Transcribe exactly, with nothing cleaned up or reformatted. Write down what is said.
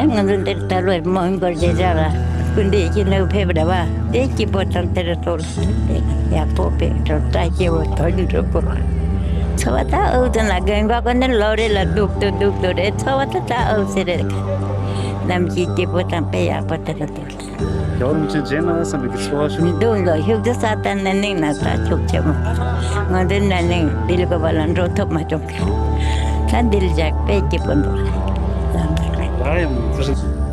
ང་ཚོ་འདིར་ད་ལོ་མོན་གོར་རྗེས་ཆགས་ལ་སྐུ་འདྲེན་གྱི་ནུབ་ཕེབས་རེད་བ། དེ་སྐྱིད་པོ་དང་དེར་ཐོག་ཡག་པོ་དཔེ་འགྲོ་བཀྲ་ཤིས་པོ་དོན་འགྲུབ་པོ། འཚོ་བ་ད་ཨུ་ཚུན་ལ་རྒན་གོག་གོ་ནི་ལོ་རེ་ལ་སྡུག་ཏུ་སྡུག་ཏུ་རེད། འཚོ་བ་ད་ད་ཨུ་ཚུན་རེད། གནམ་གཤིས་སྐྱིད་པོ་དང་དཔེ་ཡག་པོ་དེར་ཐོག་རྒྱལ་བ་རིན་པོ་ཆེ་མཇལ་ན་བསམ་པའི་གི་ཚོར་བ་ཞིག་འདུག་འདུག་ཤུགས་ཏུ་ས་ད་ན་ནིང་ན་ད་ཆོག་ཆེ་མོ། ང་ཚོའི་ན་ནིང་འདིལ་གོ་བ་ལ་འགྲོ་ཐུབ་མ་བྱུང་གི། ད་འདིལ་བཞག་དཔེ་སྐྱིད་པོ་འདུག་ལ་ཡང་ཚོར།